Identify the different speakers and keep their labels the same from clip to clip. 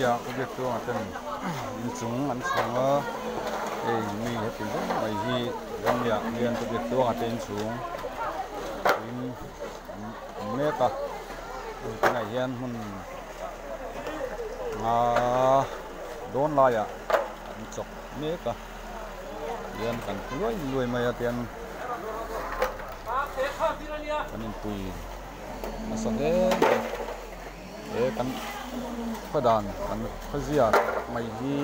Speaker 1: Vawinia ka biak chuangah ten inchung an chhung a, hei mi heti zawng mai hi Vawinia hian ka biak chuangah te inchhung in an awm mek a, hei tunah hian hmun nga dawn laiah an chawk mek a, tihian kan luai luai mai a tian kan inpui nasa hle mai. He kan khaw dan kan khaw ziak mai hi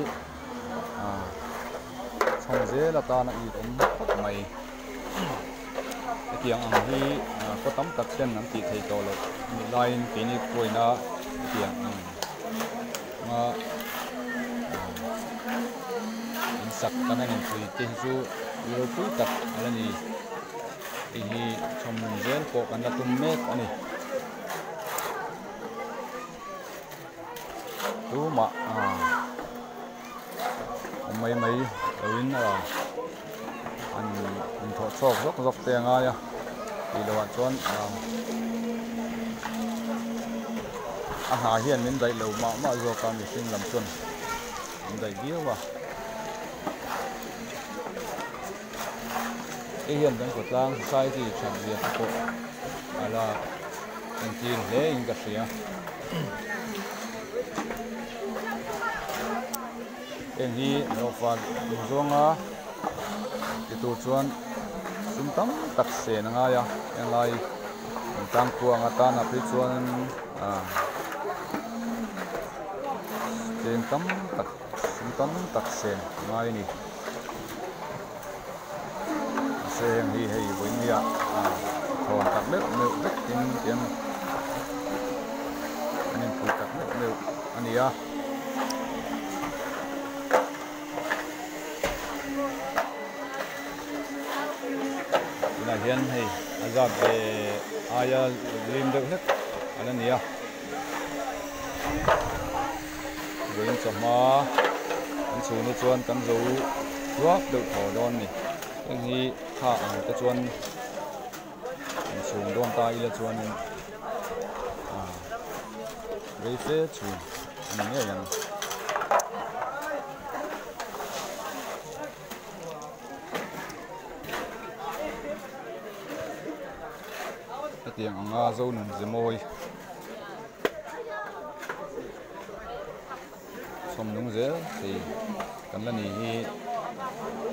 Speaker 1: ah chhawng zel atana it awm khawp mai hetiang ang hi ah khaw tam tak ten an tih theih tawh loh a nih laiin keini pawhin a hetiang ang anga in sak kan han inpui te hi chu ropui tak a la ni hei hi chhawm nun zel pawh kan la tum mek a ni. Tumah awm mai mai loin a an inthawh chhuak zawk zawk te a ngai a tih loh ah chuan a hna hian min daih lo mah mah zawk a mihring lam chuan min daih viau a hei hian kan khawtlang society that zia te pawh a la entir hle in ka hria heng hi hlawhfa duh zawnga ti tur chuan sum tam tak sen a ngai a henglai an tang kuang atana phei chuan ah cheng tam tak sum tam tak sen a ngai a ni. Mahse heng hi hei vawinia thawn tak meuh meuh vek in tiang an inpui tak meuh meuh a ni a. Tunah hian hei a zat ve aia lim deuh hlek a la ni a. Vawiin chawhma an chhun hi chuan kan zo ruak deuh thaw dawn a ni. Heng hi kha ang te chuan an chhung dawn ta ila chuanin ah rei fe chhun a ni ngei ang. Hetiang anga Zonun Zemawi. Sawm nung zel thei kan la ni hi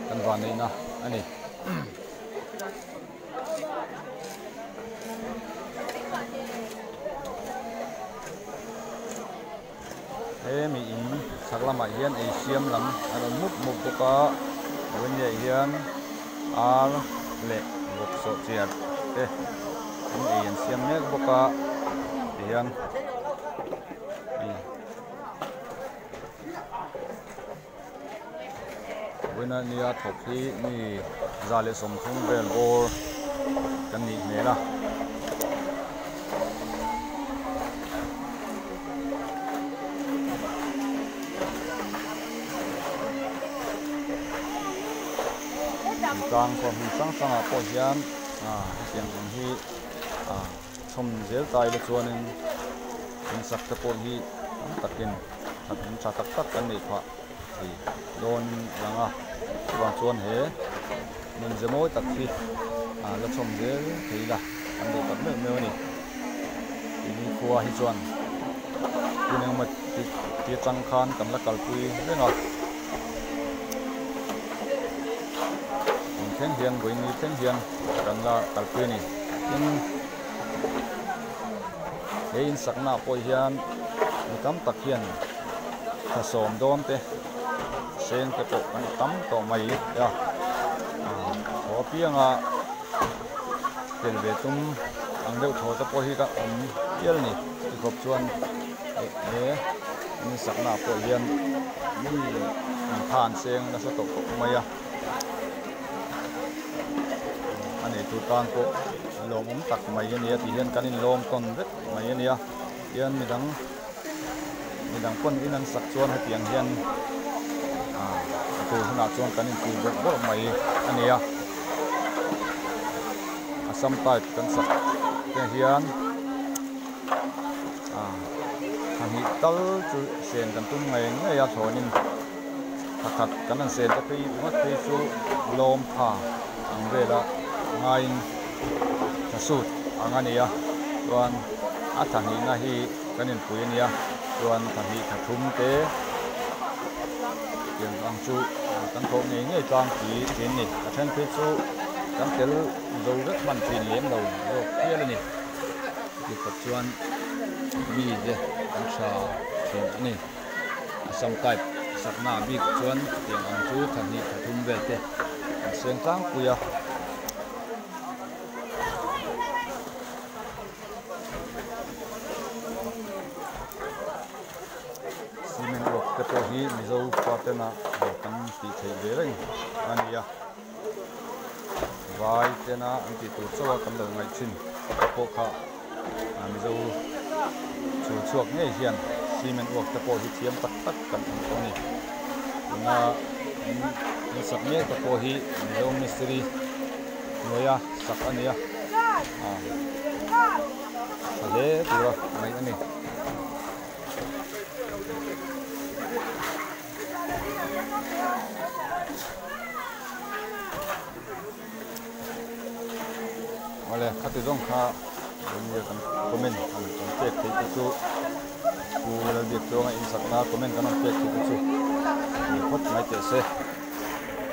Speaker 1: kan van neihna a ni. He mi in chhak lamah hian ei siam lam a rawn mup mup bawk a vawinia hian ar leh bawk sawh chiar te an ei an siam mek bawk a tihian hei vawiina nia thawk hi mi 130 vel bawr kan nih hmel a. Tlang kawr hmun hrang hrangah pawh hian ah hetiang ang hi ah chhawm zel ta ila chuanin in sak te pawh hi tam takin in tha tak tak kan neih phah thei dawn a lang a chuvang chuan he nunze mawi tak hi ah la chhawm zel thei ila kan duh tak meuh meuh a ni tini khua hi chuan tun engemaw ti atang khan kan la kalpui reng a tun thleng hian vawiin thleng hian kan la kalpui a ni tin he in sakna ah pawh hian mi tam tak hian thla sawm dawn te seng te pawh an tam tawh mai a thaw apianga tel ve tum ang deuh thaw te pawh hi ka awm hial a ni tikhawp chuan he an in sakna ah pawh hian mi an tha an seng nasa tawh khawp mai a a neitu tan pawh a lawmawm tak mai a ni a tih hian kan inlawm tawn vek mai a nia tian midang midang pawn in an sak chuan hetiang hian ah a tur hunah chuan kan inpui bawrh bawrh mai a ni a Assam type kan sak te hian ah thla hnih. hnih tal chu sen kan tum ngei ngei a thlawnin thla khat kan han sen te phei ringawt phei chu lawm tha ang vela ngaiin tha sut ang a ni a chuan a thla hnihna hi kan inpui a nia chuan thla hnih thla thum te tiang ang chu kan thawh ngei ngei tlangpui thin a ni a then phei chu kan tel zo vek hman thin lem lo zawk hial a ni. Ti kawp chuan mi te an tha thin a ni. Assam type sakna ah bik chuan tiang ang chu thla hnih thla thum vel te an seng tlangpui a. Cement work te pawh hi Mizo pa tena kan tih theih ve reng a ni a. Vai tena an tih tur chauh a kan lo ngaih thin te pawh kha Mizo chhul chhuak ngei hian cement work te pawh hi thiam tak tak kan awm tawh a ni. Tuna an sak mek te pawh hi Mizo mistiri hnuaia sak a ni a, tha hle tura ngaih a ni. Awle khati zawng kha enge kan comment han kan pek theih te chu Pu Lalbiak Tluanga in sakna comment kan han pek theih te chu ni phawt mai teh se.